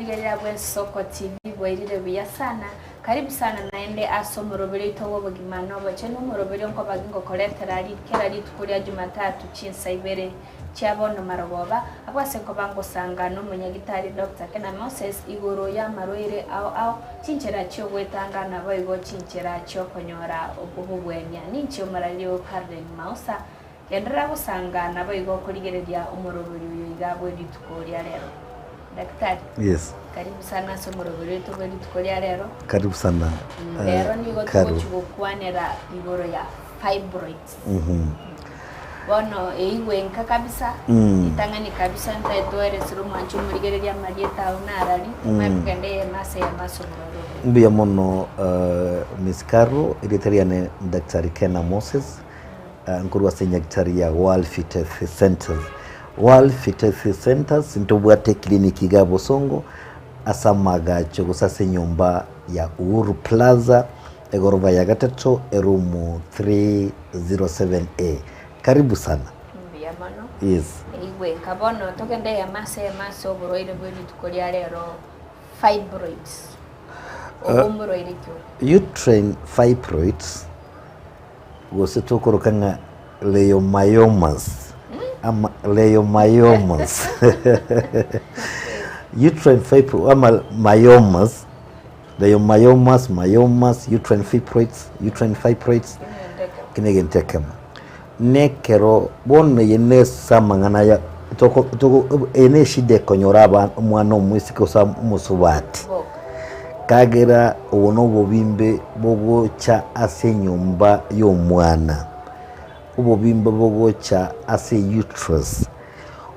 Omorigereria bw'Ensoko TV bwairire buya sana. Karibu sana naende ase omoroberi oito bw'obogima na obochenu, omoroberi onkoba gingokoretera kera rituko ria Jumatatu chinsa ibere chia bono marogoba, abwo ase nkoba ngosanga nomonyagitari Doctor Kena Moses igoro y'amarwaire ao ao, chinchera chi'ogwetanga naboigo chinchera chi'okonyora obobwenia. Ninche omorari oo Carlen Mausa. Genderera gosanga naboigo korigereria omoroberi oyo iga bwe rituko ria rero. Daktari, Yes. karibu sana ase omoroberi oito bwe rituko ria rero. Karibu sana. Rero nigo Karo. togochi gokwanera igoro ya fibroids. Bono eigwe nka kabisa, ritang'ani kabisa ntaetoeresire omwanchi omorigereria amarieta ao narari, tomanye kogenda eyemo ase eyemo ase omoroberi oyo. Mbuya mono Miss Carol, erieta riane Daktari Kena Moses. Nkorwa ase enyagitari ya World Fit Health Centers. World Fit Health Centers ntobwate eclinic iga Bosongo ase amagacho gose ase enyomba ya Uhuru Plaza egoroba ya gatato eroom 307A. Karibu sana. Mbuya mono. Yes. Igwe nka bono togende eyemo ase eyemo ase oborwaire bwe rituko ria rero fibroids. Obo mborwaire ki obo? Uterine fibroids Gose tokoroka ng'a leiomyomas, ama leiomyomas uterine fibro ama myomas, leiomyomas, myomas, uterine fibroids, uterine fibroids, eki na egento ekemo. Nekero bono eye nese amang'ana aya toko toko eye ne eshida ekonyora aba omwana omoiseke gose omosubati. Kagera obo nobobimbe bogocha ase enyomba y'omwana, obobimbe bogocha ase uterus.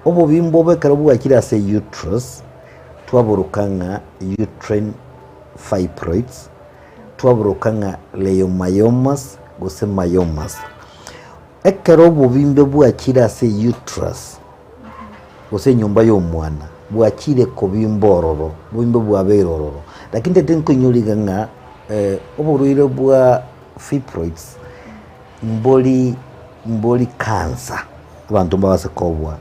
Obobimbe obo ekero bwachire ase uterus, twaboroka ng'a uterine fibroids, twaboroka ng'a leiomyomas gose myomas. Ekero obobimbe bwachire ase uterus, gose enyomba y'omwana, bwachire kobimba ororo, obobimbe bwabeire ororo. Lakini ntete nkoinyora iga ng'a oborwaire bwa fibroids mbori mbori cancer, abanto mbabase kobua,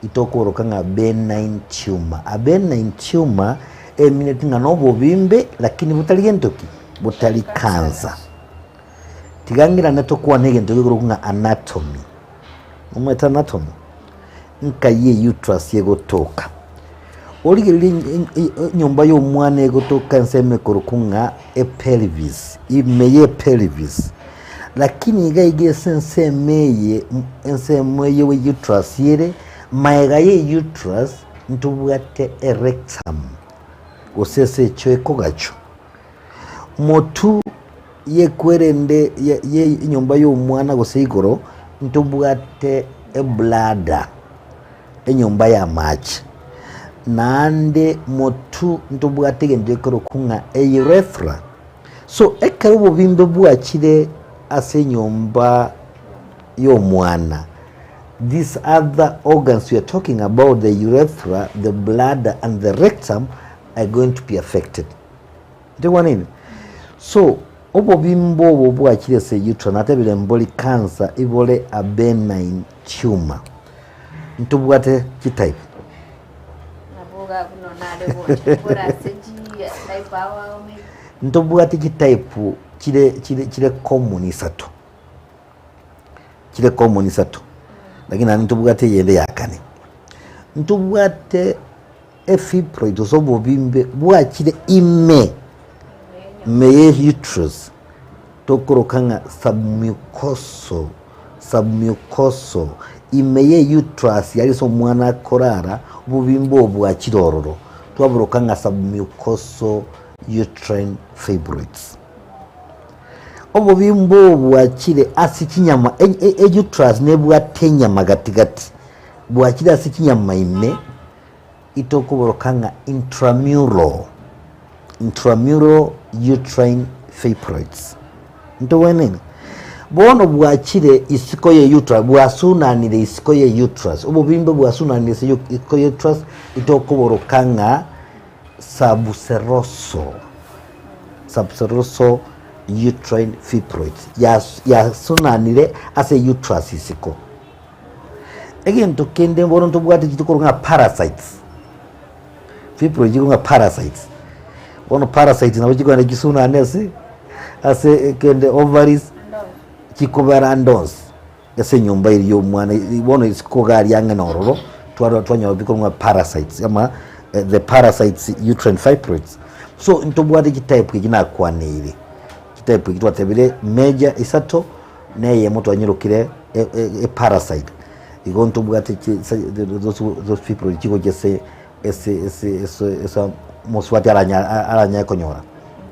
itokoroka ng'a benign tumor. A benign tumor emineti ng'a na obobimbe lakini botari gento ki? Botari cancer. Tiga ng'irane tokwane egento gekorokwa ng'a anatomy. Omanyete anatomy? Nkai e uterus egotoka. Origererie enyomba ya omwana egotoka ensemo ekorokwa ng'a epelvis, ime ya epelvis. Lakini iga iga ase ensemo eye, ensemo eye uterus ere, maega ya uterus ntobwate erectum, gose ase echoo ekogachwa. Motu y'ekwerende y'enyomba y'omwana gose igoro, ntobwate ebladder, enyomba y'amache. Naende motu ntobwate egento gekorokwa ng'a eurethra. So ekero obobimbe bwachire ase enyomba y'omwana, these other organs we are talking about, the urethra, the bladder and the rectum are going to be affected. Ntoigwanire? So, obobimbe obo bwachire ase uterus, natebire mbori cancer, ibore a benign tumor. Ntobwate chitype. Nabo iga buna nare gocha kore ase chi type ao ao maybe. Ntobwate chitype chire chire chire common isato, chire common isato, lakini naende ntobwate eyende ya kane. Ntobwate Efibroid gose obobimbe bwachire ime ime ye uterus tokoroka ng'a submucosal submucosal ime ye uterus yaria ase omwana akorara obobimbe obo bwachire ororo twaboroka ng'a submucosal uterine fibroids. Obobimbe obo bwachire ase chinyama e uterus nebwate enyama gati gati bwachire ase chinyama ime. Itokoboroka ng'a intramural, intramural uterine fibroids. Ntobwenerete? Bono bwachire isiko ye uterus, bwasunanire isiko ye uterus, obobimbe bwasunanire ase isiko ye uterus, itokoboroka ng'a subserosal, subserosal uterine fibroids, yas yasunanire ase uterus isiko. Egento kende bono ntobwate chituko ng'a parasites. Fibroids chiko ng'a parasites. Bono parasites nabo chikogenda chisunane ase ase ekende ovaries, chikobera ande onsi ase enyomba eria ya omwana bono isiko iga aria ang'e na ororo, twarora twanyora bikorwa ng'a parasites ama the parasites uterine fibroids. So ntobwate chitype echi nakwaneire, chitype echi twatebire major isato, na eyemo twanyerokire eparasite. Igo ntobwate chi those fibroids chigochia ase ase ase ase ase omosubati aranya aranyare konyora.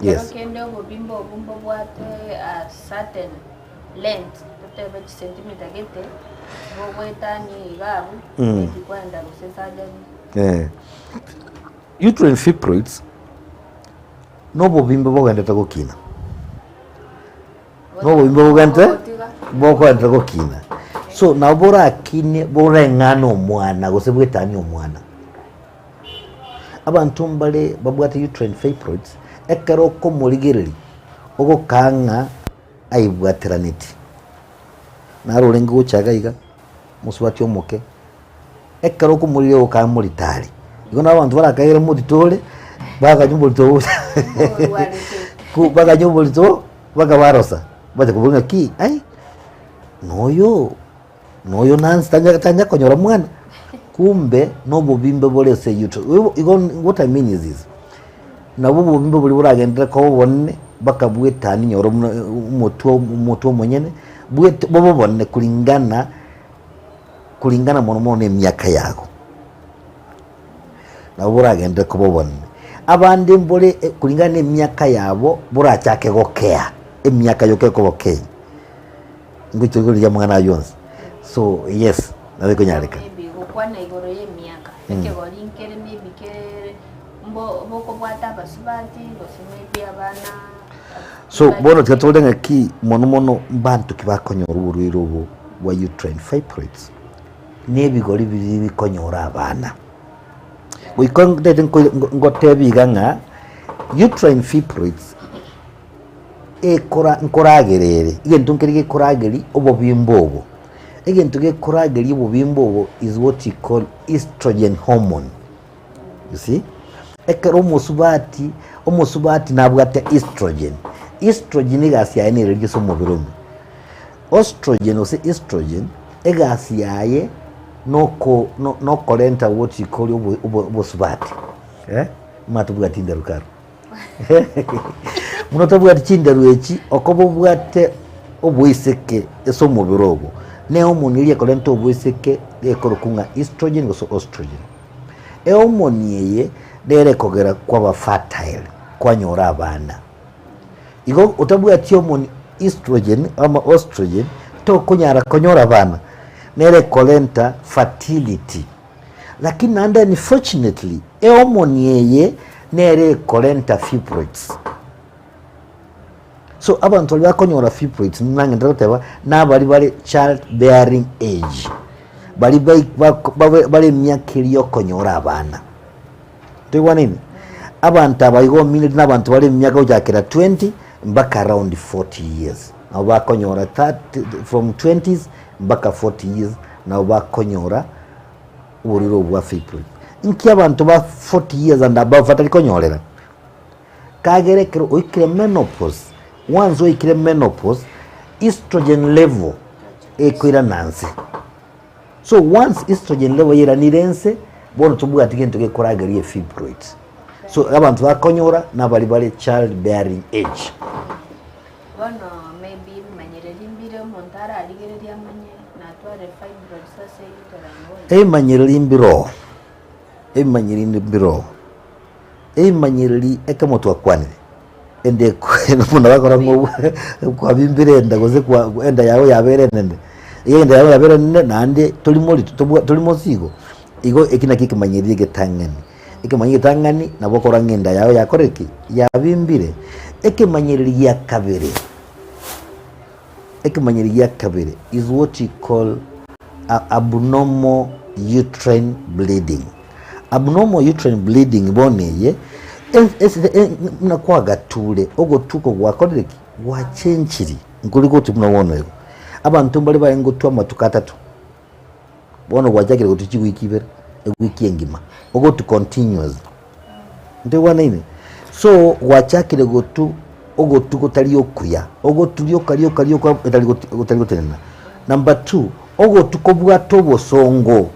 Ekero Yes. kende obobimba obwo mbobwate a certain length, totebe chisentimita gete, bogoetania iga abwo, maybe kwenda gose surgery. Eh. Uterine fibroids, na obobimbe bogendete gokina. Nobobimbe bogente bokoenderera gokina. So nabo borakine boreng'ane omwana gose bwetanie omwana. Abanto mbare babwate uterine fibroids, ekero okomorigereria ogokaa ng'a aibwateraneti. Naro orenge gocha iga iga, mosubati omoke, ekero okomorigereria ogokaa moritari. Igo nabo abanto barakaire morito ore, baganywa oborito obo baganywa oborito mpaka barosa, bacha kobua ng'aki ai, noyo noyo Nancy tanya tanya konyora mwana, kumbe nobobimbe bore ase uterus. Igo igo what I mean is this, nabo obobimbe boria boragenderere koba obonene mpaka bwetanie nyora buna omotwe omotwe omonyene, bwete bobe obonene kulingana kulingana mono mono na emiaka yago. Nabo boragenderere koba obonene. Abande mbore kulingana na emiaka yabo borachake gokea, emiaka yoka ekobokei. Ngochia korigia amang'ana aywo onsi. So yes, nabo ekonyarekana. Maybe gokwana igoro ya emiaka, ekegori nkere maybe kere mbo bokobwata abasubati gose maybe abana. So bono tiga tore ng'aki mono mono mbanto ki bakonyora oborwaire obo bwa uterine fibroids, na ebigori biria bikonyora abana. Goika ntagete ngotebie iga ng'a uterine fibroids ekora nkoragera ere, egento nkere gekorageria obobimbe obo, egento gekorageria obobimbe obo is what you call estrogen hormone, you see. Ekero omosubati, omosubati nabwate estrogen, estrogen egasi yaye nere ase omobere ime. Ostrogen gose estrogen, egasi yaye noko no nokorenta what you call obo obo obosubati eh, omanyete tobwati chinderu kare buna tobwati chinderu echi, okoba obwate oboiseke ase omobere obo, ne hormone eria ekorenta oboiseke ekorokwa ng'a estrogen gose ostrogen. Ehormone eye nere ekogera kwaba fertile, kwanyora abana. Igo otabwati hormone estrogen ama ostrogen, tokonyara konyora abana, nere ekorenta fertility. Lakini naende unfortunately, ehormone eye nere ekorenta fibroids. So abanto baria bakonyora fibroids nang'ende goteba, nabari bare child bearing age, baria bai bako babe bare emiaka eria ya okonyora abana. Toigwanaine? Abanto aba igo omineti na abanto bare emiaka gochakera 20 mpaka around 40 years. Nabo bakonyora 30 from 20s mpaka 40 years nabo bakonyora oborwaire obo bwa fibroid. Nki abanto ba 40 years and above batari konyorera? Kagere ekero oikire menopause, once oikire menopause, estrogen level ekoirana nse. So once estrogen level yairanire nse, bono tobwati gento gekorageria efibroids. So abanto bakonyora nabari bare child bearing age. Bono maybe ebimanyereri mbire omonto ararigererie amanye natware fibroids ase uterine wall. Ebimanyereri mbiroo, ebimanyereri mbiroo. Ebimanyereri ekemo twakwanire, ende buna bakora ng'a kwabimbire enda gose kwa enda yago yabeire enene, iga enda yago yabeire enene naende tori morito tobwa tori mosigo, igo eki nakio ekemanyereri egetang'ani. Ekemanyereri egetang'ani nabo okorora ng'a enda yago yakorire ki? Yabimbire. Ekemanyereri gia kabere, ekemanyereri gia kabere is what you call a abnormal uterine bleeding. Abnormal uterine bleeding bono eye, buna kwagature ogotuko gwakorire ki? Gwachenchiri, nkori gotwa buna bono igo. Abanto mbare barenge gotwa amatuko atato, bono gwachakire gotwa chiwiki ibere, ewiki engima, ogotwa continuously. Ntoigwanaine? So gwachakire gotu ogotu gotari okuya, ogotu rioka rioka rioka etari goti gotari gotenena. Number two, ogotu kobwate obosongo,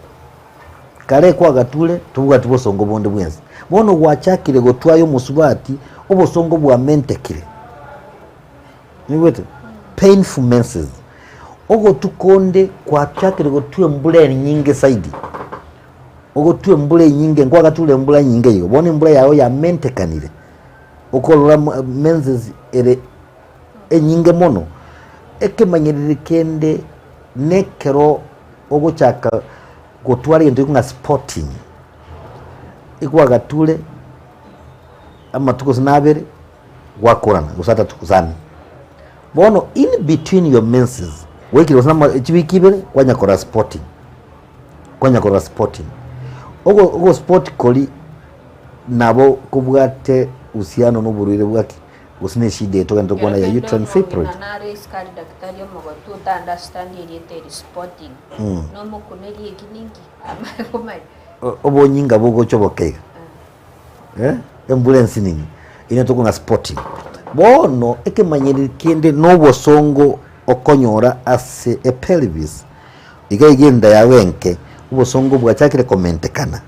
kare kwagature tobwati bosongo bonde bwensi, bono gwachakire gotwa aye omosubati, obosongo bwamentekire. Noigwete? Painful menses. Ogotu konde kwachakire gotwa embura enyinge zaidi, ogotwa embura enyinge nkwagature embura enyinge igo, bono embura yago yamentekanire, okorora menses ere enyinge mono, ekemanyereri kende nekero ogochaka gotwara egento gekong'a spotting, ekwagature amatuko gose nabere. gwakorana gose atato gose ane. Bono in between your menses gwaikire gose nama chiwiki ibere kwanya korora spotting, kwanya korora spotting. Ogo ogospot koria nabo kobwate uhusiano na oborwaire bwa ki? Gose na eshida eye togende tokwane ya Kero kende uterine fibroid. omong'ina nare isiko aria daktari omogotu ota understand erieta eri spotting, nomokune rieki ninki? Amanye komanya. Obonyinga bogocha oboke iga. Eh, embura ensinini ere tokong'a spotting. Bono ekemanyereri kende na obosongo okonyora ase epelvis, iga iga enda yago enke, obosongo bwachakire komentekana.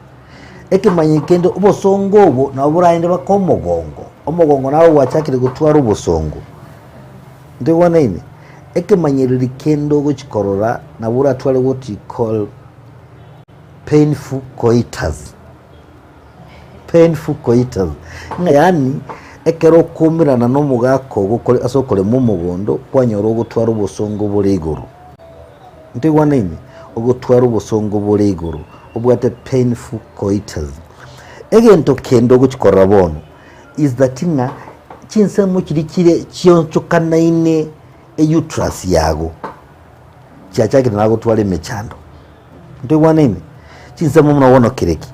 Ekemanyereri kende obosongo obo nabo boragende baka omogongo, omogongo nabo gwachakire gotwara obosongo. Ntoigwanaine? Ekemanyereri kende ogochi korora nabo oratware what you call painful coitus. Painful coitus, ng'a yaani ekero okoumerana na omogaka ogo kore ase okorema omogondo, kwanyora ogotwara obosongo bore igoro. Ntoigwanaine? Ogotwara obosongo bore igoro, obwate painful coitus. Egento kende ogochi korora bono, is that ng'a chinsemo chiria chire chionchokanaine euterus yago, chiachakire nagotwara emechando. Ntoigwanaine? Chinsemo buna bono kereki,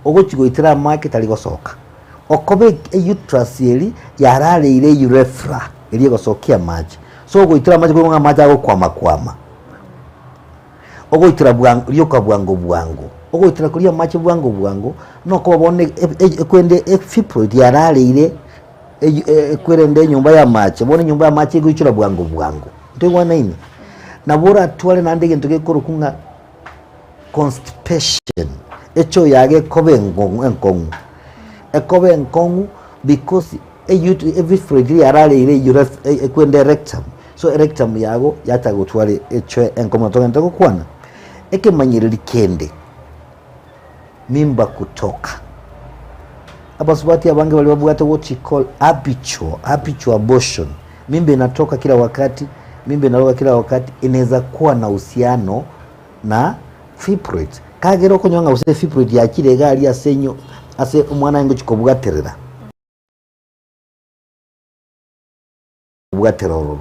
ogochi goitera amake tari gosoka, okoba euterus eri yarareire eurethra eria egosokia amache, so ogoitera amache koigwa ng'a amache agokwama kwama, ogoitera bwango rioka bwango bwango, ogoitera koria amache bwango bwango, nokoba bono ekwende efibroid yarareire ekwerende enyomba y'amache, bono enyomba y'amache egoichora bwango bwango. Ntoigwanaine? Nabo oratware naende egento gekorokwa ng'a constipation, echoo yago ekoba engong'u enkong'u, ekoba enkong'u because efibroid riria yarareire ureth ekwende erectum, so erectum yago yachaka gotwara echoo enkong'u togente gokwana. Ekemanyereri kende. mimba kutoka. Abasubati abange baria babwate what you call habitual, habitual abortion, mimba inatoka kila wakati, mimba inatoka kila wakati, inaweza kuwa na uhusiano na fibroids. Kagera okonyora ng'a gose fibroid yachire iga aria ase enyo ase omwana aye ngochia kobwaterera. Bwatera ororo.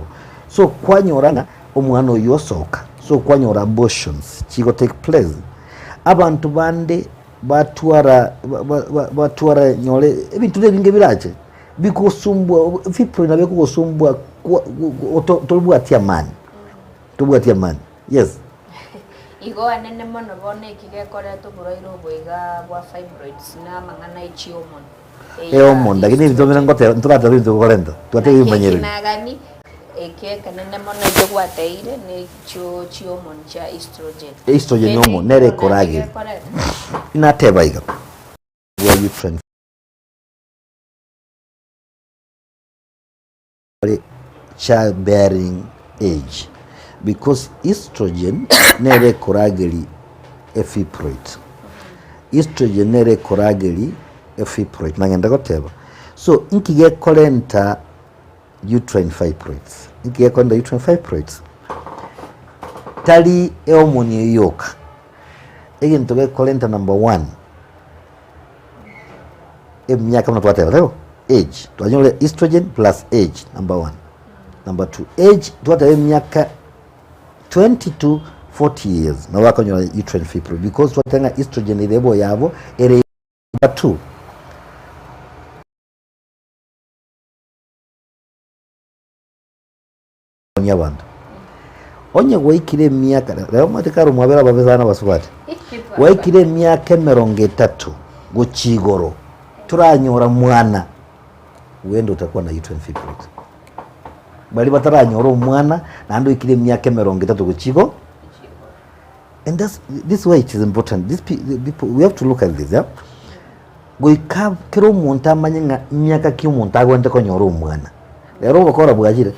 So kwanyora ng'a omwana oyio osoka, so kwanyora abortions chigo take place. Abanto bande batwara ba- ba- ba- batwara nyore ebinto na ebinge birache, bikosumbua fibroid nabo ekogosumbua kwa oto tobwati amani, tobwati amani, yes. Igo anene mono bono eki gekoreta oborwaire obo iga bwa fibroids na amang'ana e chihormone. Eomo, lakini ebinto bire ngoteba ntoratebe ebinto bikorenta, twatebe ebimanyereri. Naki nagani eke ekenene mono ekio gwateire ne chio chihormone chia estrogen. Estrogen Kende hormone nere naki ekorageria. gekoreta? Nateba iga, bwa uterine child bearing age because estrogen nere ekorageria efibroid, estrogen nere ekorageria efibroid nagenda goteba. So inki gekorenta uterine fibroids? Inki gekorenta uterine fibroids? Tari ehormone eyio yoka, egento gekorenta number one. Emiaka buna twateba taibo? Age, twanyora estrogen plus age number one. Number two, age twateba emiaka 20 to 40 years nabo bakonyora uterine fibroid because twateba ng'a estrogen ere ebo yabo ere number two. Abanto. Onye gwaikire emiaka, rero omanyete kare omwabere ababe sana abasubati, gwaikire emiaka emerongo etato gochia igoro, Toranyora mwana, huenda utakuwa na uterine fibroids. Baria bataranyora omwana naende oikire emiaka emerongo etato gochia igo, and that's this is why it is important this pe the people we have to look at this yeah? Goika kera omonto amanye ng'a miaka ki omonto agwenerete konyora omwana. Rero obokora bwachire,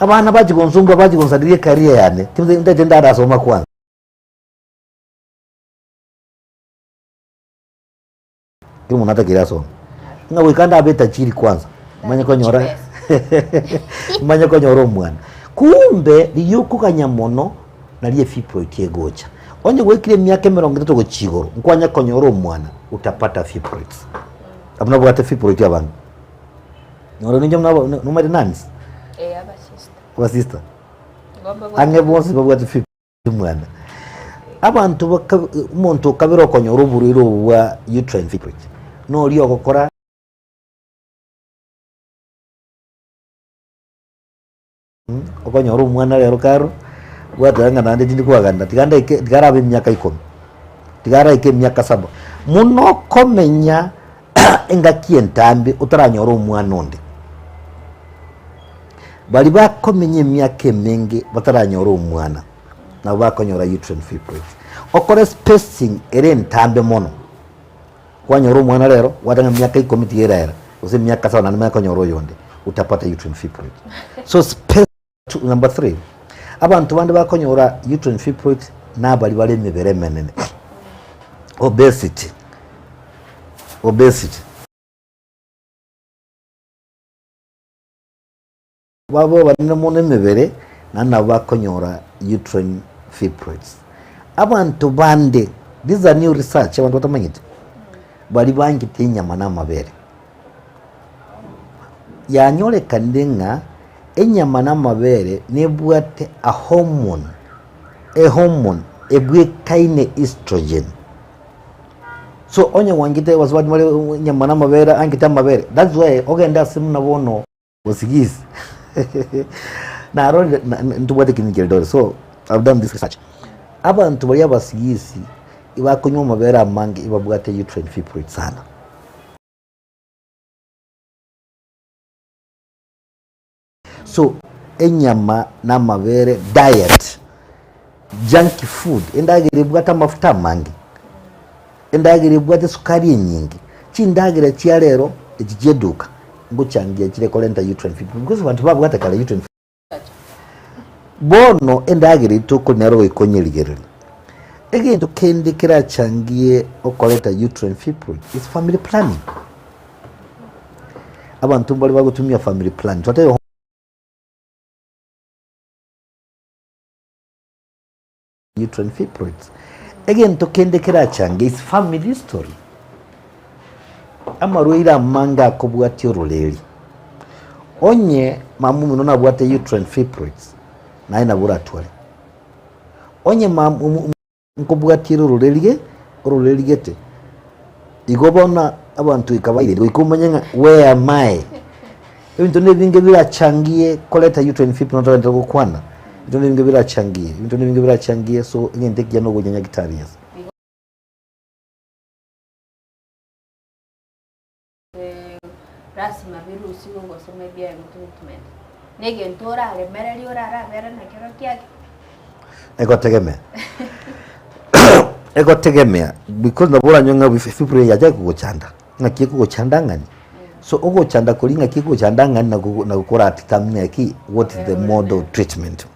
abana bachia gonsumbua bachia gonsareria ecareer yane, ntagete ndarasoma kwanza. Kera omonto atakeire asome. Ng'a goika ndabe etajiri kwanza, manye konyora manye konyora omwana. Kumbe riria okoganya mono, nario efibroid egocha. Onye gwaikire emiaka emerongo etato gochia igoro, nkwanya konyora omwana, utapata fibroids. Abwo nabwate fibroid abange. Noro ninche buna nomanyete nuns? Eh, abasista. Abasista. Ang'e bonsi babwate fibroid. Omwana. Abanto baka omonto okabere okonyora oborwaire obo bwa uterine fibroids, noria ogokora. Okonyora omwana rero karo, gwateba ng'a naende tindi kwagana, tiga ndaike tiga arabe emiaka ikomi, tiga araike emiaka saba. Buna okomenya engaki entambe otaranyora omwana onde. Baria bakomenya emiaka emenge bataranyora omwana, nabo bakonyora uterine fibroids. Okore spacing ere entambe mono, kwanyora omwana rero, gwateba ng'a emiaka ikomi tiga eraera, gose emiaka saba naende manye konyora oyonde, utapata uterine fibroids. So space number three, abanto bande bakonyora uterine fibroids nabaria bare emebere emenene, obesity, obesity. Babe abanene mono emebere, naende nabo bakonyora uterine fibroids. Abanto bande, this is a new research abanto batamanyeti, baria bangete enyama na amabere. Yanyorekanire ng'a enyama na amabere nebwate a hormone, a hormone ebwekaine estrogen. So onye gwangete abasubati bare enyama na amabere angete amabere, that's why ogende ase buna bono. Osigisi narorire ntobwate ekenyoro kia Eldoret so I've done this research. Abanto baria abasigisi ibakonywa amabere amange ibabwate uterine fibroid sana. So enyama na amabere diet, junk food, endagera ebwate amafuta amange, endagera ebwate esukari enyinge, chindagera chia rero echi chia eduka ngochangia chire korenta uterine fibroid because abanto babwate kare uterine fibroid. Bono endagera eyio tokoria nero goika onyerigererie. Egento kende kerachangie okoreta uterine fibroid is family planning. Abanto mbare bagotumia family planning. Twateba uterine fibroids. Egento kende kerachange is family history. Amarwaire amange akobwatia ororeri. Onye mama omino nabwate uterine fibroids, naye nabo oratware. Onye mama Nkobwatiere ororeri ororeri gete. Igo bono abanto goika baire goika omanye ng'a where am I? Ebinto na ebinge birachangie koreta uterine fibroid ntogenderere gokwana, ebinto na ebinge birachangie, ebinto na ebinge birachangie so egento ekiya na ogocha nyagetari ase. Lasima birusigwe gose maybe aye treatment. Na egento oraremererie orarabere nakero kiage. Egotegemea egotegemea because nabo oranyore ng'a fibroid yacha kogochanda, ng'aki ekogochanda ng'ani? So ogochanda koria ng'aki ekogochanda ng'ani nako nako kora determine ki what is the mode of treatment.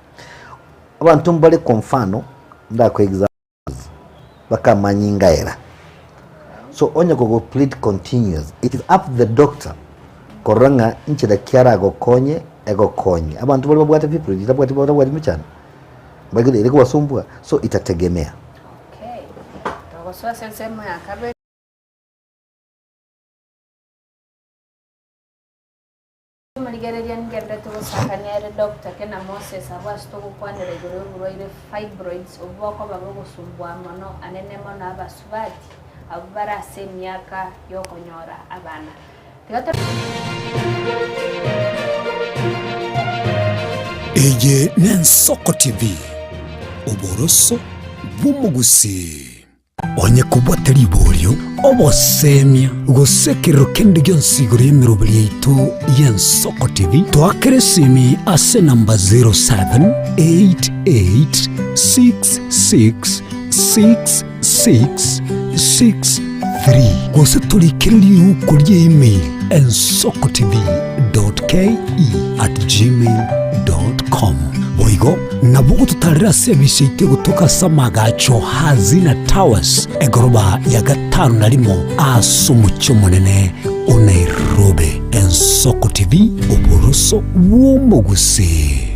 Abanto mbare kwa mfano, ndakoe example. Bakamanyingaera. So onye kogo plead continuous, it is up to the doctor korora ng'a inchera ki aragokonye egokonye. Abanto baria babwate fibroid tabwati batabwati mechando, mbagete ere kobasumbua, so itategemea. Okay, togosoa ase ensemo ya kabere. Omorigereria ningenderete gosakania ere Doctor Kena Moses abwo ase togokwanera igoro y'oborwaire fibroids obwo bokoba bogosumbua mono anene mono abasubati abwo bare ase emiaka yokonyora abana. Tiga to. Eye n'Ensoko TV, oboroso bw'omogusii. Onye kobwate riborio, Obosemia gose ekerero kende gionsi igoro y'emeroberi yaito y'Ensoko TV, toakere esimi ase enamba 0788666663 gose torikere riuko ria email ensokotv.ke@gmail.com. Boigo nabo ogototarera ase ebise yaito egotoka ase amagacho Hazina Towers egoroba ya gatano na rimo ase omochie omonene o Nairobi. Ensoko TV, oboroso bw'omogusii.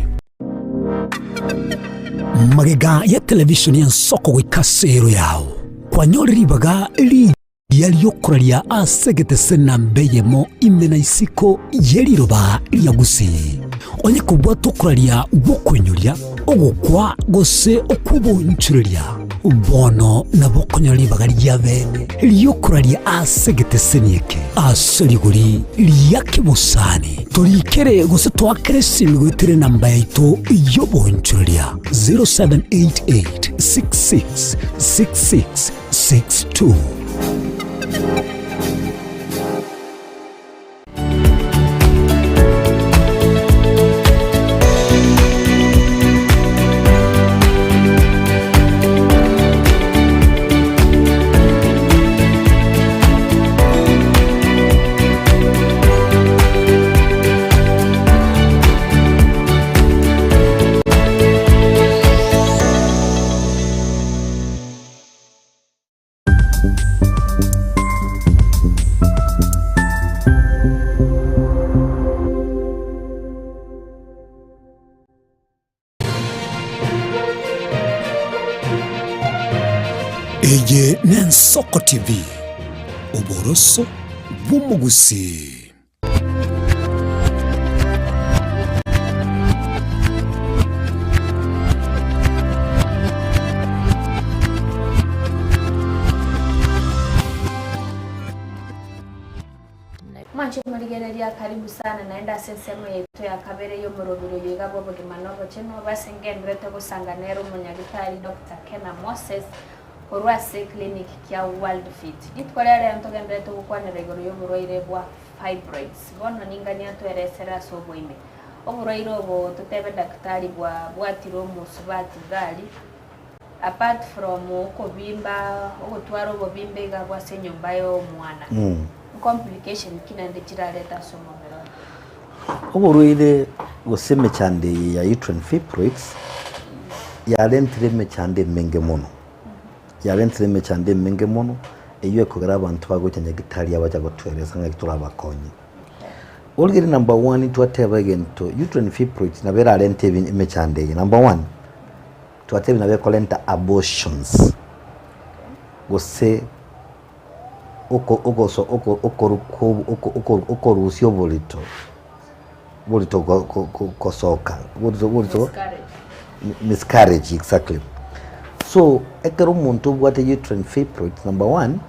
Magega ya television y'ensoko goika ase ero yao, kwanyore ribaga rigiya riokoraria ase egetese namba eyemo ime na isiko ye riroba ria Gusii. Onye kobwata okoraria gw'okoinyoria, ogokwa gose okw'obonchoreria, bono nabo okonyora ribaga ria bene ri'okoraria ase egeteseni eke ase rigori ria kebosani. Torikere gose toakere esimi goetera enamba yaito y'obonchoreria 0788 66 66 62. Eye n'Ensoko TV, oboroso bw'omogusii. Mwanche morigereria karibu sana naende ase ensemo yaito ya kabere y'omorobiri oyo iga bw'obogima na obochenu obo ase ngenderete gosanga nere omonyagitari Doctor Kena Moses korwa ase eclinic kia World Fit. Rituko ria rero ntogenderete gokwanera igoro y'oborwaire bwa Fibroids. Bono ninganie atoeresere ase oboime. Oborwaire obo totebe daktari bwa bwatire omosubati gari apart from okobimba ogotwara obobimbe iga abwo ase enyomba ya omwana. Complication ki naende chirarete ase omobere oye? Oborwaire gose emechando eye ya uterine fibroids yarentire emechando emenge mono. Yarentire emechando emenge mono, eyio ekogera abanto bagocha nyagitari abacha gotueresa ng'aki torabakonye. Origereria number one twateba egento uterine fibroids nabo erarente ebi emechando eye. Number one, twatebire nabo ekorenta abortions, gose oko ogoso oko okoru ko oko oko okorusia oborito, oborito go go go gosoka, oborito oborito Miscarriage. miscarriage exactly. So, ekero omonto obwate uterine fibroids number one,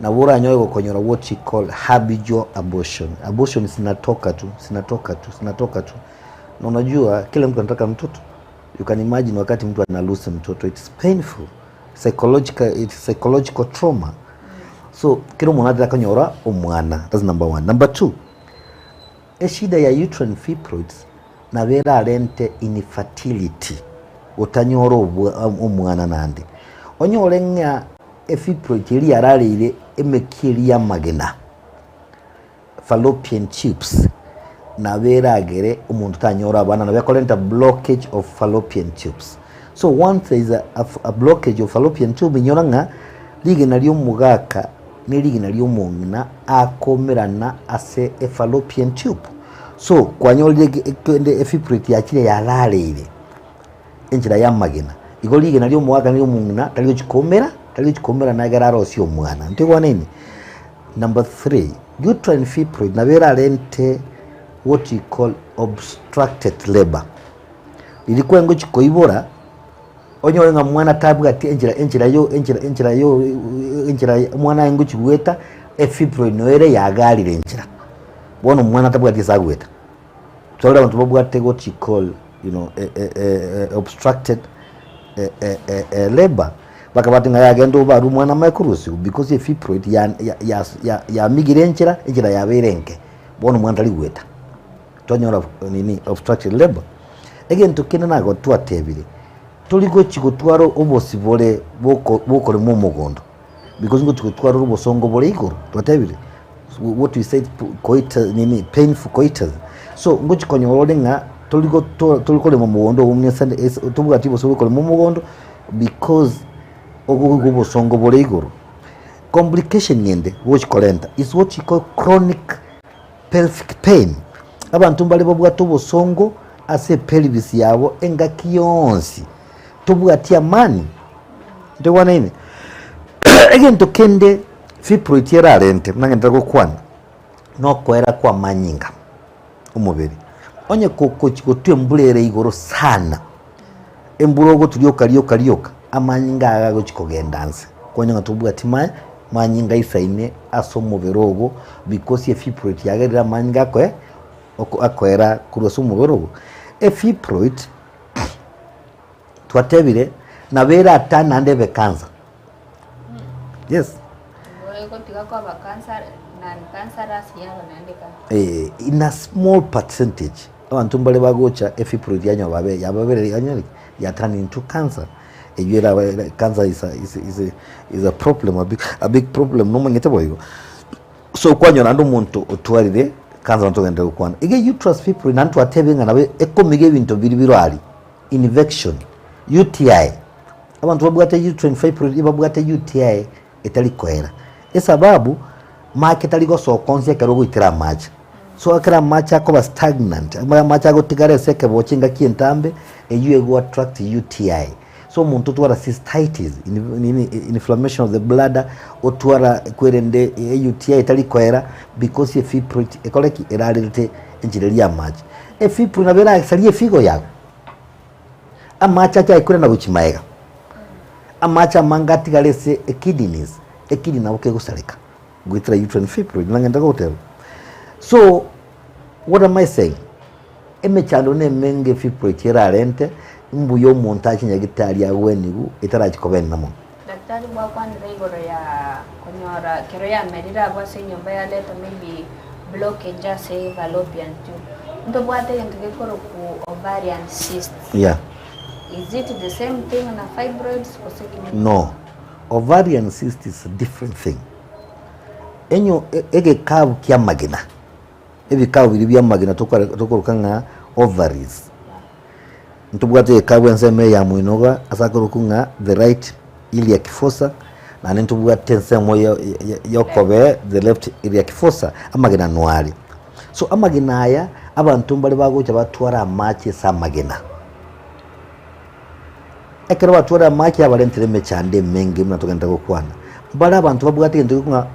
nabo oranyore gokonyora what you call habitual abortion. Abortion zinatoka tu, zinatoka tu, zinatoka tu. Na unajua kila mtu anataka mtoto. You can imagine wakati mtu ana lose mtoto, it's painful. Psychological, it's psychological trauma. So, kera omonto atari akonyora omwana, that's number one. Number two, Eshida ya uterine fibroids nabo erarente infertility, gotanyora omwana naende. Onyore ng'a efibroid eria yarareire emekia eria y'amagena, fallopian tubes, nabo eragere omonto tanyora abana, nabo ekorenta blockage of fallopian tubes. So once there is a blockage of fallopian tube, inyora ng'a rigena ri'omogaka ne rigena ri'omong'ina akomerana ase efallopian tube. So kwanyorire kende efibroid yachire yarareire enchera y'amagena, igo rigena ri'omogaka na ri'omong'ina tari gochi koumera, tari gochi koumerana ekero arosie omwana. Ntoigwaneni? Number three, uterine fibroid nabo erarente what we call obstructed labour. Riria kwengochi koibora. Onyore ng'a mwana tabwati enchera enchera yo enchera enchera yo enchera omwana aye ngochi goeta, efibroid noyo ere yagarire enchera. Bono omwana tabwati ase agoeta. Tore abanto babwate what you call you know obstructed labour. Bakabwati ng'a yagenda obarwe omwana amaye korusigwa because efibroid ya ya ya ya yamigire enchera, enchera yabeire enke, bono omwana tari goeta. Twanyora nini obstructed labour. Egento kende nago twatebire, tori gochi gotwara obosibore boko bokorema omogondo because ngochi gotwara ore obosongo bore igoro, twatebire what we said coitus nini painful coitus. So ngochi konyora ore ng'a tori goto tori korema omogondo ogo muna esande ase tobwati obosa bwa korema omogondo because ogoigwa obosongo bore igoro. Complication ende gochi korenta is what you call chronic pelvic pain, abanto mbare babwate obosongo ase epelvis yabo engaki yonsi, tobwati amani, ntoigwanaine? Egento kende fibroid erarente buna ngende gokwana, nokoera kwa amanyinga omobere, onye kogochi gotwa embura ere igoro sana, embura ogotwa rioka rioka rioka, amanyinga aya agochi kogenda nse, kwanyora ng'a tobwati ma manyinga aisaine ase omobere ogo, because efibroid yagerire amanyinga akoe oko akoera korwa ase omobere ogo. Efibroid, twatebire, nabo eratane naende ebe cancer, yes. Egotiga koba cancer non cancerous yaba naende cancer. Eh, in a small percentage, abanto mbare bagocha efibroid yanyora babe yababere yanyora ki ya turn into cancer, eywo erabe ere cancer is a is is a is a problem a big a big problem nomanyete boigo. So kwanyora naende omonto otwarire cancer nabo togenderere gokwana. Iga uterus fibroid naende twatebire ng'a nabo ekomiga ebinto biria bire aria, infection, UTI, abanto babwate uterine fibroid ebabwate UTI etari koera, esababu mache tari gosoka onsi ekero ogoitera amache, so ekero amache akoba stagnant, amache agotigara ase ekebocho engaki entambe, eywo ego attract UTI. So omonto otwara cystitis, nini inflammation of the bladder, otwara kwerende UTI etari koera because efibroid ekore ki? Erarerete enchera eria ya amache. Efibroid nabo erasarie efigo yago, amache ache aekurana gochia maega, amache amange atigare ase ekidneys, ekidney nabo kegosareka goetera uterine fibroid nang'e ndagoteba. So what am I saying? Emechando nemenge fibroid erarente, mbuya omonto ache nyagitari agwenigu etarachi koba enene mono. Daktari gwakwanire igoro ya konyora kero yamerire abwo ase enyomba yareta maybe blockage ase fallopian tube. Ntobwate egento gekorokwa ovarian cyst. Yeah. Is it the same thing na fibroids gose ki? No. Ovarian cyst is a different thing. Enyo egekabu kia amagena. Ebikabu biria bi'amagena tokoroka ng'a ovaries. Ntobwate egekabu ensemo eye ya moinoga ase akorokwa ng'a the right iliac fossa, naende ntobwate ensemo ya okobee the left iliac fossa, amagena noo are. So amagena aya, abanto mbare bagocha batware amache ase amagena. Ekero batware amache abarentire emechando emenge buna togenda gokwana. Mbare abanto babwate egento gekong'a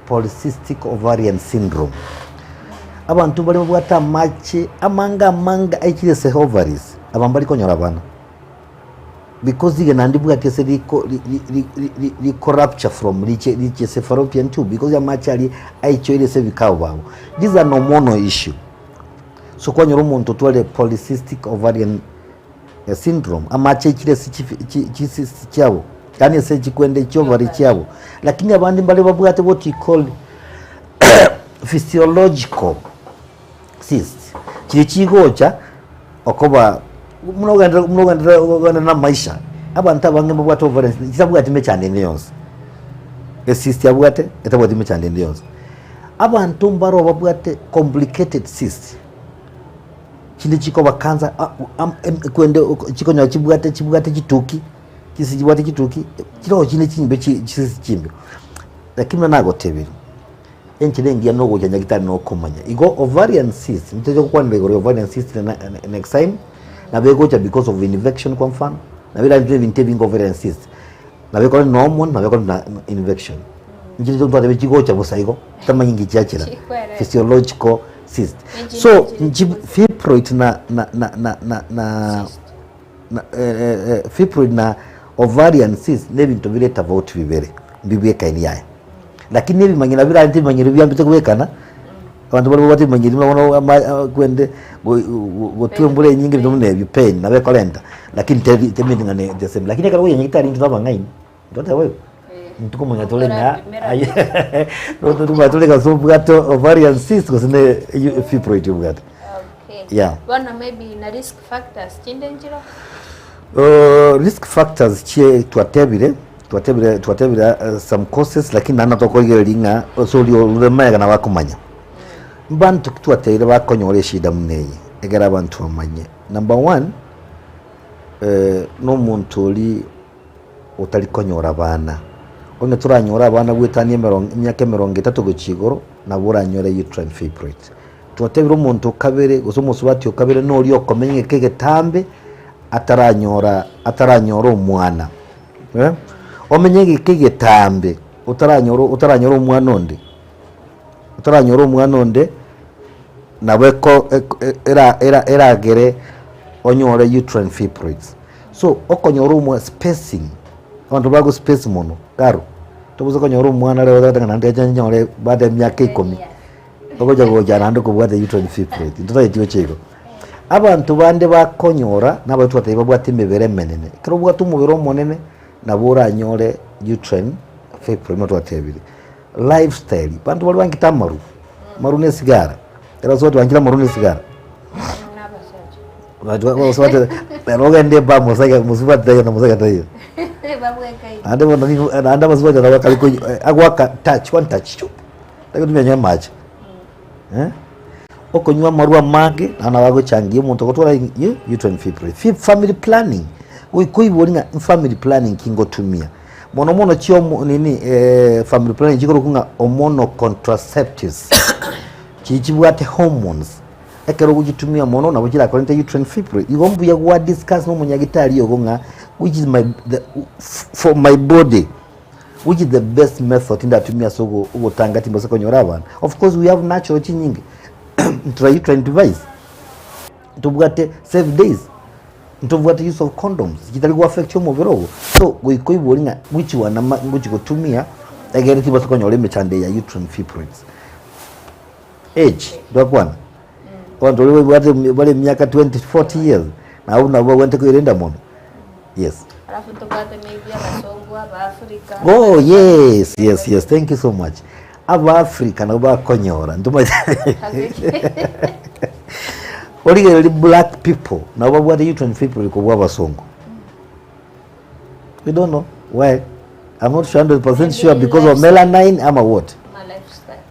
polycystic ovarian syndrome. Abanto mbare babwate amache amange amange aichire ase ovaries, aba mbari konyora abana. Because rigena ndibwati ase riko ri ri ri riko rupture from riche riche ase fallopian tube because amache aria aichoire ase ebikao babo. This is an hormonal issue. So kwanyora omonto otwarire polycystic ovarian syndrome, amache aichire ase chicyst chiabo, yaani ase chikwende chi'ovary chiabo, lakini abande mbare babwate what we call physiological cysts, chiria chigocha okoba buna ogenderere buna ogenderere ogenderere na amaisha, abanto abange mbabwate ovarian cyst chitabwati mechando ende yonsi, ecyst abwate etabwati mechando ende yonsi. Abanto mbaro babwate complicated cysts. Chinde chikoba cancer kwende chikonyora chibwate chibwate chituki, chisi chibwate chituki, chiroho chinde chimbe chisi chimbe. Lakini buna nagotebirie, enchera engiya na ogocha nyagetari na okomanya. Igo ovarian cyst, ntoche gokwanera igoro ya ovarian cyst next time, nabo egocha because of infection kwa mfano, nabo erarente ebinto ebinge ovarian cyst. Nabo ekore normal, nabo ekore na infection. Nchire ntwatebire chigocha bosa igo, totamanyi nki chiachera. Chikwereta. Physiological cyst. Enchiri So, nchiri nchi chigocha. fibroid na na na na na na Cyst. na fibroid na ovarian cyst na ebinto bire tofauti bibere, mbibwekaini yaya. Lakini ebimanyiro nabio birarente ebimanyiro biambete kobwekana, abanto baria babwate ebimanyiro buna bono ama kwende gotwa embura enyinge ebinto buna ebio, pain nabo ekorenta, lakini teri temanyeti ng'a ne the same. Lakini ekero okoyenya gitari intwe nabang'aini. Ntoteba boigo? Ntokomanya tore ng'a aye ntokomanya tore ng'a ase obwate ovarian cyst gose ne fibroid obwate. Okay. Yeah. Bono maybe na risk factors chinde nchiro? Risk factors chie twatebire, twatebire twatebire some causes lakini naende natokoigereria ng'a ase oria orure magega nabo akomanya. Mbanto ki twateire bakonyora eshida buna eye ekero abanto bamanye. Number one, na omonto oria otari konyora abana. Onye toranyore abana goetania emerongo emiaka emerongo etato gochia igoro, nabo oranyore uterine fibroids. Twatebire omonto o kabere gose omosubati o kabere noria okomenya egeka egetambe ataranyora ataranyora omwana eh, omenye egeka egetambe otaranyora otaranyora omwana onde, otaranyora omwana onde nabo eko eko era era eragere onyore uterine fibroids. So okonyora omwa spacing, abanto bago space mono karo, tobaisa konyora omwana rero otagete ng'a naende ache anyore baada ya emiaka ikomi, ogocha gocha naende kobwate uterine fibroid, ntotageti gocha igo. Abanto bande bakonyora nabo twatebia babwate emebere emenene, ekero obwate omobere omonene, nabo oranyore uterine fibroid buna twatebire. Lifestyle, abanto baria bangete amaru, amaru na esigara, ekero ase twanchire amaru na esigara. Rero ogende bar mosake mosubati taiyo na mosake taiyo. Naende bono nigo naende abasubati nabo bakare konywa agoaka touch one touch chup tari gotumia nonye amache eh. Okonywa amarwa amange naende nabo agochangia omonto ogotwara uterine fibroid. Family planning, goika oibori ng'a family planning ki ngotumia. Mono mono chiomo nini family planning chikorokwa ng'a hormonal contraceptives, chiria chibwate hormones. Ekero ogochitumia mono nabo chirakorente uterine fibroid. Igo mbuya gwa discuss na omonyagitari ogo ng'a which is my the for my body which is the best method ndatumie ase ogo ogotanga timbasa konyora abana. Of course we have natural chinyinge intrauterine device, ntobwate safe days, ntobwate use of condoms chitari go affect omobere ogo. So goika oibori ng'a which one ama ngochi gotumia egere tibasa konyora emechando eye ya uterine fibroids. Age, twakwana abanto baria babwate bare emiaka 20, 40 years nabo nabo babwenerete koerenda mono, yes. Alafu ntobwate maybe abasongo, abaafrika. Oh yes, yes, yes, thank you so much. Abaafrika nabo bakonyora ntomanyete origereria black people nabo babwate uterine fibroid kobua abasongo. We don't know why. I'm not sure 100% sure because of melanin ama what. Ma lifestyle.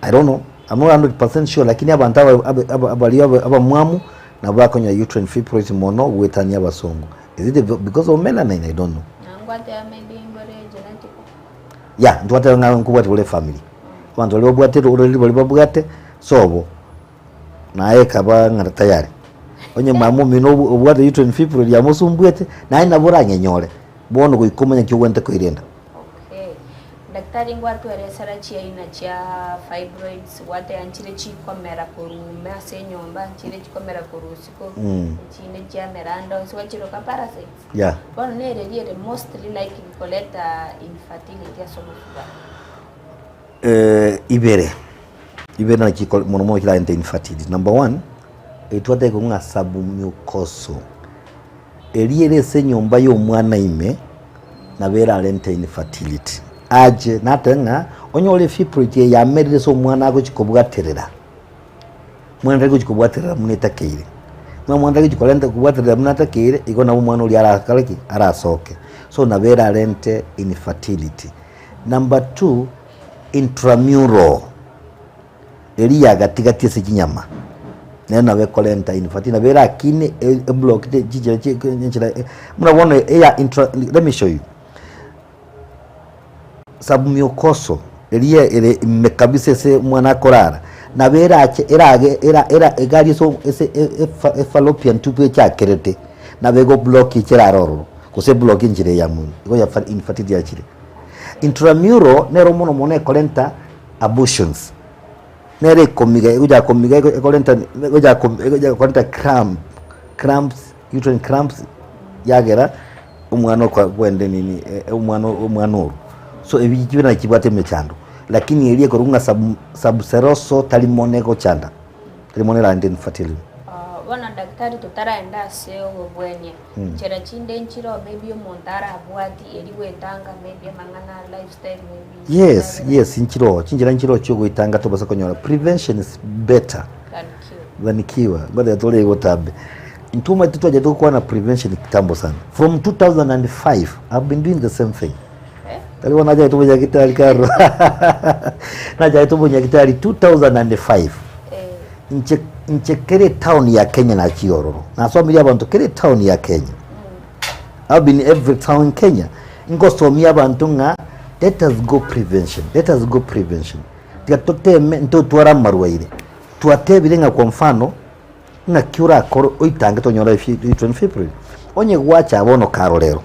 I don't know, I'm not 100% sure lakini abanto aba abe aba abaria abe abamwamu nabo bakonyora uterine fibroids mono goetania abasongo. Is it because of melanin? I don't know. Nangwate maybe mbore genetic. Yeah, ntwateba ng'a nkobwati bore efamily. Abanto baria babwate ororeri baria babwate sobo, naye ekaba ng'a tayari. Onye mama omino obu obwate uterine fibroid yamosumbuete, naye nabo oranyenyore, bono goika omanye nki ogwenerete koerenda. Okay. Daktari ngwatweresera chiaina chia fibroids, gwateba nchire chikomera korwa ime ase enyomba, nchire chikomera korwa isiko, echinde chiamera ande onsi gwachiroka parasites. Yeah. Bono nereri ere mostly likely koreta infertility ase omosubati? Ibere, ibere naki chiko mono mono chirarente infertility. Number one, etwateba ng'a submucosal, eria ere ase enyomba ya omwana ime, nabo erarente infertility. Ache natebe ng'a onyore efibroid eye yamerire ase omwana agochi kobwaterera, omwana tari gochi kobwaterera buna etakeire. Buna omwana tari gochi korenta kobwaterera buna atakeire, igo nabo omwana oria arakore ki? Arasoke. So nabo erarente infertility. Number two, intramural, eria ya gati gati ase chinyama, nero nabo ekorenta infertility, nabo erakine eblocked chinchera chi enchera buna bono eya intra let me show you. Submucosal, eria ere ime kabisa ase omwana akorara, nabo erache erage era era egari ase ase efallopian tube echakerete, nabo egoblock echera aroro, gose eblock enchera eye ya moino, igo ya infertility yachire. Intramural nero mono mono ekorenta abortions, nere ekomiga egochaka komiga ekorenta egochaka egochaka korenta cramp cramps uterine cramps yagera omwana okwa kwenda nini omwana omwana orwo. So ebi chibe nachi chibwate emechando, lakini eria ekorwa ng'a sub subseroso tari mono egochanda, tari mono erarente infertility. Bono daktari totaraenda ase obobwenia, nchera chinde nchire oo maybe omonto arabwati eri goetanga maybe amang'ana a lifestyle maybe Yes, endagera yes, nchire oo, chinchera nchire oo chiogoetanga tobasa konyora prevention is better than cure. than cure. Ngotebi tore botambe. Intwe omanyete twachete gokwana prevention kitambo sana. From 2005 I've been doing the same thing. Eh? Tari bono nachagete obonyagitari karo. Nachagete obonyagitari 2005. Eh, Inche inche kere etown ya Kenya nachia ororo. Nasomirie abanto kere etown ya Kenya. I've been every town in Kenya. Ngosomia abanto ng'a let us go prevention, let us go prevention. Tiga toteme ntotware amarwaire. Twatebire ng'a kwa mfano, ng'aki orakore oitange tonyora uterine fibroid. Onye gwacha bono karorero,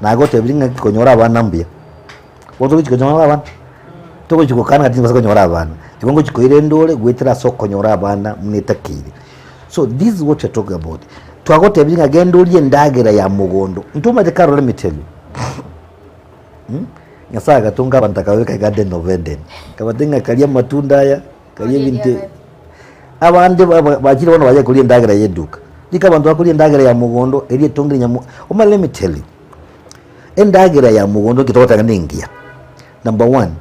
nagotebirie ng'aki konyora abana mbuya. Bono togochi konyora abana? Togochi gokana ng'a tibasa konyora abana. Igo ngochi koira endore goetera ase okonyora abana buna etakeire. So this is what we are talking about. Twagotebirie ng'a genda orie endagera ya mogondo. Intwe omanyete Carol let me tell you, Nyasaye agatonga abanto akababeka egarden of Eden. Akabatebia ng'a karia amatunda aya, karia ebinto ebi. Abande bachire bono bachake koria endagera ya eduka. Rika abanto bakoria endagera ya mogondo eria etongire nyamo omanye let me tell you, endagera ya mogondo ekero togoteba ng'a nengiya, number one,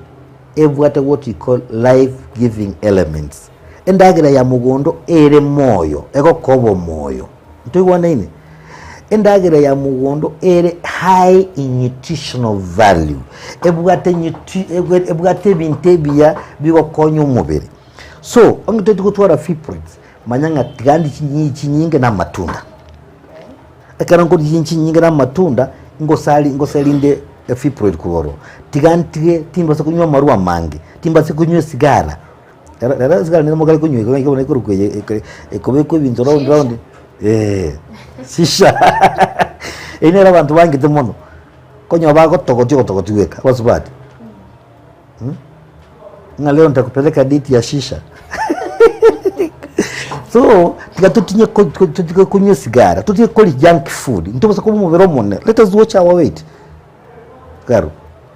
ebwate what we call life giving elements. Endagera ya mogondo ere moyo, egokoa obomoyo, ntoigwanaine? Endagera ya mogondo ere high in nutritional value, ebwate nutri ebwate ebinto ebiya bigokonya omobere. So, onye toeti gotwara fibroids, manya ng'a tiga ndie chinyi chinyinge na amatunda. Ekero nkoria chinyi chinyinge na amatunda, ngosari ngoserinde efibroid korwa ororo. Tiga ntige timbasa konywa amarwa amange, timbasa konywa esigara, rero rero esigara nere mokare konywa iga iga buna ekorokwa eye eke ekobekwa ebinto round round, eh, shisha eywo nere abanto bangete mono, okonyora bagotogotia ogotogotia gweka, abasubati. Ng'a leo nitakupeleka date ya shisha so tiga totinye ko- ko- totige konywa esigara totige koria junk food ntobasa koba omobere omonene let us watch our weight karo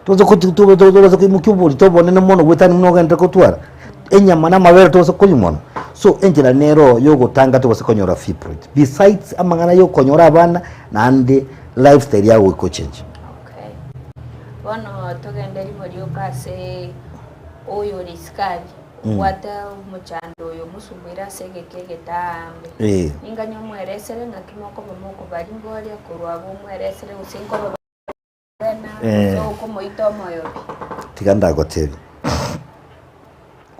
tobasa ko to- to- tobasa koimokia oborito obonene mono goetania buna ogenderete kotwara enyama na amabere tobasa konywa mono so enchera nero ya ogotanga tobasa konyora fibroid besides amang'ana ya okonyora abana naende lifestyle yago goika ochenche. Okay. Bono togende rimo rioka ase oyore isiko aria, obwate omochando oyo omosumbweire ase egeka egetaambe. Eh. Ninganye omweresere ng'aki mokoba mokobaringoria korwa abwo omweresere gose nkoba bena Eh. gose okomoita omoyo pi. Tiga ndagotebie,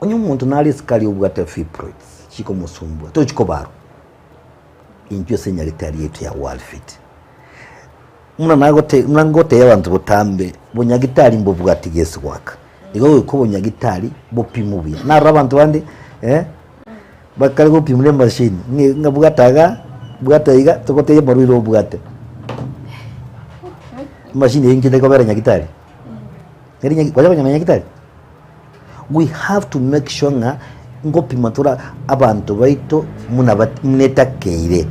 onye omonto nare isiko aria obwate fibroids chikomosumbua, tochi kobarwa, intwe ase enyagetari yaito ya Worldfit. Buna nagote buna ngotebia abanto botambe, bonyagitari mbobwati gesi goaka, igo goika obonyagitari bopimwe buya. Narora abanto bande eh, bakare gopimwa na emashini, ng'a ng'a bwata igaa, bwata iga, togotebia amarwaire obwate. Emashini eywo inche tekobera nyagitari? Eri nyagi kwanya konyora nyagitari? We have to make sure ng'a ngopima tore abanto baito muna bat muna etakeire,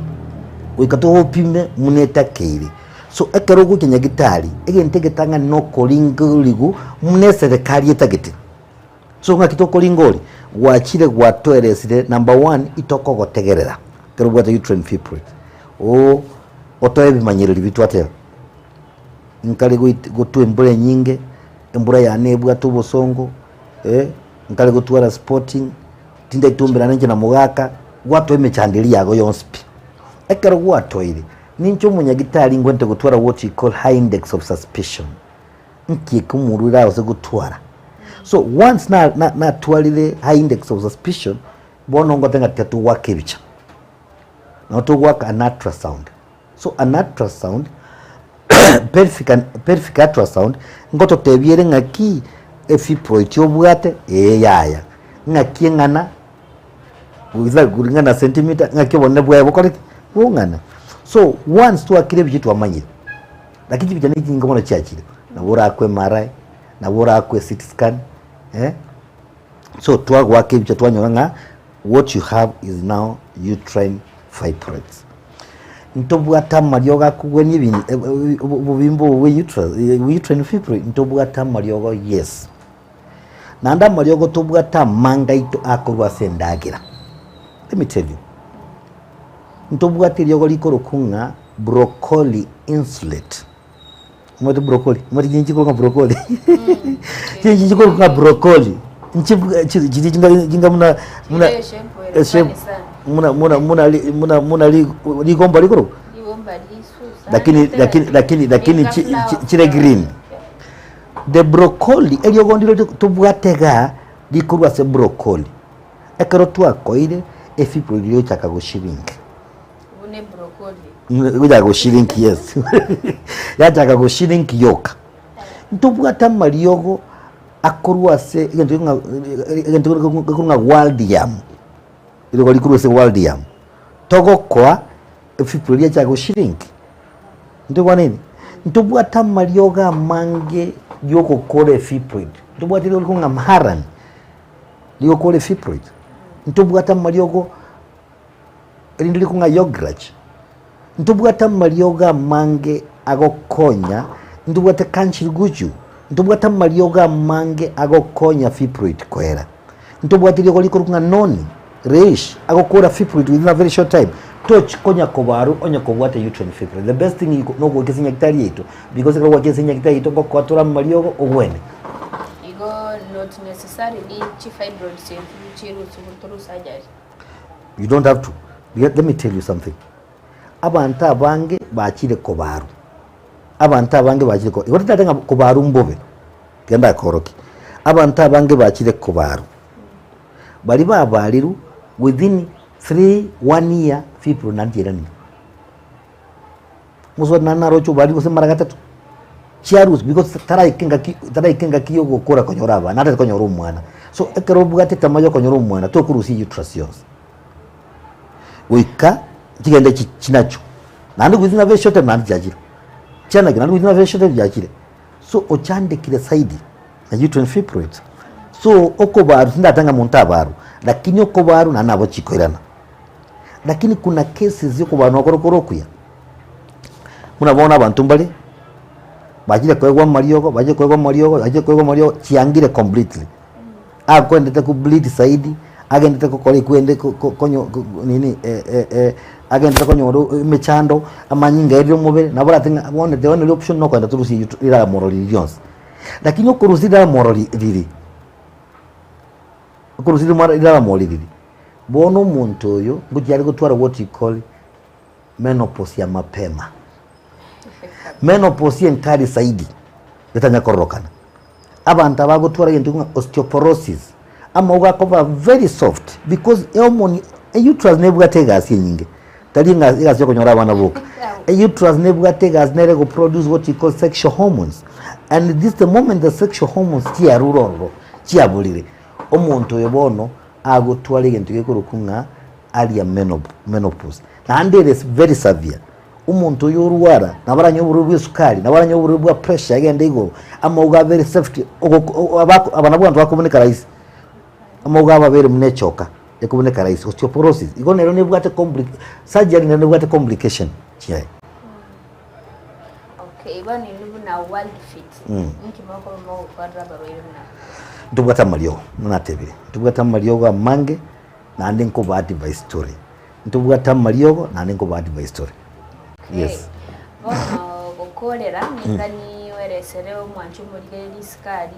goika togopime muna etakeire. So ekero ogocha nyagitari, egento egetang'ani na okoringoriwu muna eserekari etagete. So ng'aki tokoringori? Gwachire gwatoeresire number one itokogotegerera ekero obwate uterine fibroid, oo otoe ebimanyereri bi twateba. Nkare goit gotwa embura enyinge, embura yane ebwate obosongo, eh, nkare gotwara sporting, tindaitumberana inche na mogaka, gwatoa emechando eria yago yonsi pi. Ekero gwatoire, ninche omonyagitari ngwente gotwara what we call high index of suspicion, nki eke omorwaire agose gotwara. So once na na natwarire high index of suspicion, bono ngote ng'a tiga togoaka ebicha, nabo togoaka an ultrasound. So an ultrasound, pelvic pelvic ultrasound, ngototebia ere ng'aki efibroid obwate, ee yaya, ng'aki eng'ana, gose kulingana na centimeter, ng'aki obonene bwaye bokore ki? Bong'ana. So once twakire ebichwa twamanyire, lakini chibicha na echinyinge bono chiachire, nabo orakwe MRI, nabo orakwe CT scan, eh, so twagoaka ebichwa twanyora ng'a what you have is now uterine fibroids. Ntobwate amariogo akogwenia ebin- obobimbe obo bwa uterus uterine fibroid ntobwate amariogo yes. Naende amariogo tobwate amange aito akorwa ase endagera. Let me tell you. Ntobwate eriogo rikorokwa ng'a broccoli insulate. Omanyete broccoli? Omanyete chinche chikorokwa ng'a broccoli? Chinche chikorokwa ng'a broccoli, nchi chi chiria chinga chinga buna buna Chire eshape ere eshape funny sana. buna buna buna ri buna buna ri rigomba rikorokwa? Rigomba risusa Lakini lakini lakini lakini chi chi chire green. The broccoli, eriogo ndire tobwate igaa, rikorwa ase broccoli. Ekero twakoire, efibro riria egochaka goshirinka. Buna ebrokoli. Egochaka goshirink yes. Yachaka goshirink yoka. Ntobwate amariogo akorwa ase egento ng'a egento gekorwa ng'a wild yam, rirogo rikorwa ase wild yam, togokoa efibro eria yachaka goshirink. Ntobwanene? Ntobwate amariogo amange yogokora efibroid. Ntobwate rirogo rikorwa ng'a maharan. Rigokora efibroid, ntobwate amariogo erinde rikong'a yograch, ntobwate amariogo amange agokonya, ntobwate kanchiriguchu, ntobwate amariogo amange agokonya fibroid koera. Ntobwate riogo rikorokwa ng'a noni, reish, agokora fibroid within a very short time, tochi konya kobarwa onye kobwate uterine fibroid. The best thing nogoika ase nyagetari yaito, because ekero gwaikire ase nyagetari yaito ngokoa tore amariogo ogwene. Igo not necessarily chi fibroids echi chirusigwe through surgery. You don't have to. Let me tell you something. Abanto abange bachire kobarwa. Abanto abange bachire ko igo totagete ng'a kobarwa mbobe, tiga ndakorokie. Abanto abange bachire kobarwa, baria babarirwe within three, one year fibroid naende chiairanire. Mosubati naende naroche obariri gose mara gatato, chiarusia because taraika engaki taraika engaki ya ogokora konyora abana, natari konyora omwana. So ekero obwate etamaa ya okonyora omwana, tokorusia uterus yonsi, goika chigende chi chinachwe, naende within a very short time naende chiachire, chianachwe naende within a very short time chiachire. So ochandekire zaidi na uterine fibroids. So okobarwa tindate ng'a monto abarwe, lakini okobarwa naende nabo chikoirana. Lakini kuna cases yokobarwa kore kore okuya, buna bono abanto mbare, bachire koegwa amariogo, bachire koegwa amariogo, bachire koegwa amariogo, chiangire completely. Akoendete ko bleed zaidi, agendete gokora ekwende ko- ko- konyo ko nini agendete konyora emechando, amanyinga aerire omobere, nabo orate ng'a bono the only option nokogenda torusie eywo riramoro riria rionsi. Lakini okorusia riramoro ri riri, okorusia riramoro riri. Bono omonto oyo ngochia are gotwara what you call menopause ya mapema. Menopause enkari zaidi etanya kororokana. Abanto aba bagotwara egento ng'a osteoporosis, amauga akoba very soft because ehormone e uterus nebwate egasi enyinge, tari ng'a egasi ya okonyora abana boka. E uterus nebwate egasi nere egoproduce what you call sexual hormones and this the moment the sexual hormones chiarure ororo chiaborire, omonto oyo bono agotwara egento gekorokwa ng'a aria menopause, naende ere very severe, omonto oyo orwara nabo aranyore oborwaire bwa esukari, nabo aranyore oborwaire bwa pressure egende igoro, amauga abere soft, aba nabwo abanto bakoboneka rahisi, amauga abo abere buna echoka, ekoboneka rahisi, osteoporosis, igo nero nebwate compli surgery nero nebwate complication chiaye. Okay, bono inwe buna World Fit, inki mokoba mogokorera abarwaire buna aba? Ntobwate amariogo, buna natebire, ntobwate amariogo amange naende nkoba advice tore. Ntobwate amariogo naende nkoba advice tore. Okay. Yes. Bono gokorera ninga nioeresere omwanchi omorigereria risikari,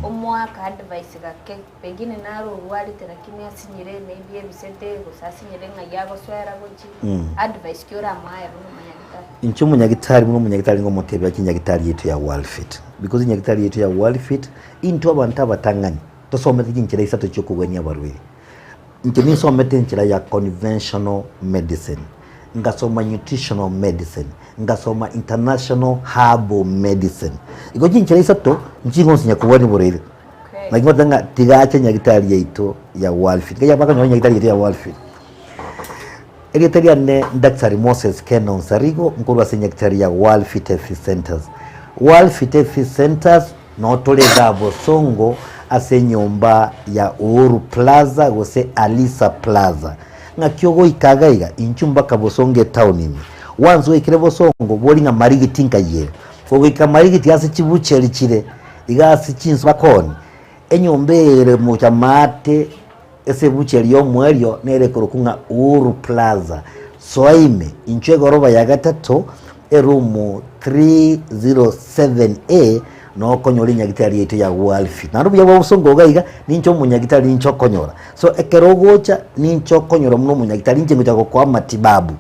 omoake advice gake, pengine naro orwarete lakini asinyire maybe ebisete gose asinyire ng'ai agosoera gochia, advice ki oramoaye buna omonyagitari? Inche omonyagitari buna omonyagitari ngomotebia chinyagitari yaito ya Worldfit because enyagitari yaito ya Worldfit intwe abanto abatang'ani tosomete chinchera isato chiokogwenia abarwaire. Inche ninsomete enchera ya conventional medicine, ngasoma nutritional medicine, ngasoma international herbal medicine. Igo chinchera isato nchigonsinya kogwenia oborwaire. Okay. Naki ngoteba ng'a tiga ache nyagitari yaito ya Worldfit. Nkai bakonyora nyagitari yaito ya Worldfit. Erieta riane Daktari Moses Ken Onsarigo, nkorwa ase nyagitari ya World Fit Health Centers. World Fit Health Centers noo tore igaa Bosongo ase enyomba ya Uhuru Plaza gose Alisa Plaza. Ng'aki ogoika iga iga? Inchuo mpaka Bosongo etown ime. Once oikire Bosongo, bori ng'a Marigiti nkai ere. Kogoika Marigiti ase chibucheri chire, iga ase chinsakoni, enyomba eye ere mocha maate, Ase ebucheri y'omoerio nere ekorokwa ng'a Uhuru Plaza. Soa ime, inchuo egoroba ya gatato, erumu 307A, noo okonyora enyagitari yaito ya Worldfit. Naende obuya bwa obosongo iga iga, ninche omonyagitari ninche okonyora. So ekero ogocha, ninche okonyora buna omonyagitari, ninche ngocha gokoa amatibabu.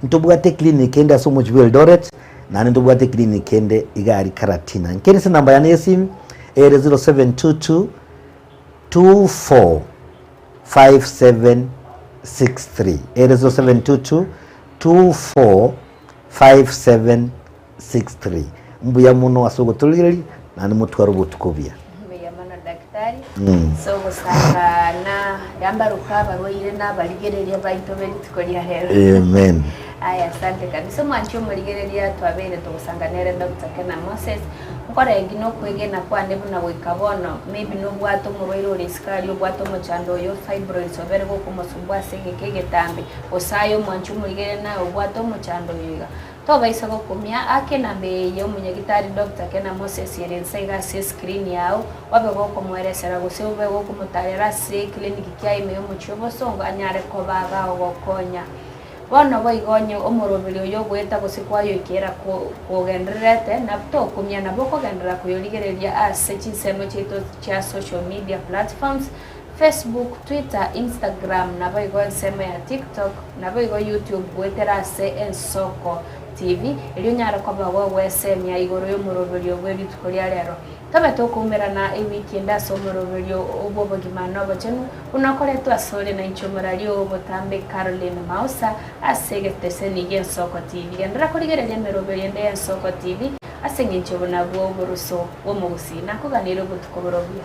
Ntobwate eclinic ende ase omochie bwa Eldoret, naende ntobwate eclinic ende iga aria Karatina. Nkere ase enamba yane ya esimi, ere 0722 24 5763 ere 0722 24 5763 Mbuya mono ase ogotorigereria naende motware obotuko obuya. Mbuya mono daktari. So gosanga na yambaruka abarwaire na abarigereria baito be rituko ria rero. Amen. Aya asante kabisa omwanchi omorigereria twabeire togosanga nere Doctor Kena Moses. Nkoregi nokwegena kwane buna goika bono maybe nobwate omorwaire ore isiko aria obwate omochando oyo fibroids obere gokomosumbua ase egeka egetambe gose aye omwanchi omorigereria naye obwate omochando oyo iga. Tobaisa gokumia, ake enamba eye ya omonyagitari Doctor Kena Moses ere inse iga ase escreen yao, obe gokomoeresera gose obe gokomotarera ase eclinic kiaye ime yomochie obosongo anyare koba gagokonya. Bono boigo onye omoroberi oyo ogoeta gose kwayoikera kogendererete, nabo tokumia nabo okogenderera koyorigereria ase chinsemo chiaito chia social media platforms, Facebook, Twitter, Instagram naboigo ensemo ya TikTok, naboigo YouTube goetera ase Ensoko TV, erio onyare koba gogwesemia igoro y'omoroberio bwe rituko ria rero. Tobe tokoumerana ewiki ende ase omoroberio bw'obogima na obochenu, buna okoretwe asore nainche omorari oo obotambe Caroline Mausa ase egeteseni gi'Ensoko TV. Genderera korigereria emeroberio ende y'Ensoko TV ase engencho obo nabwo oboroso bw'omogusii. Nakoganeire obotuko bore obuya.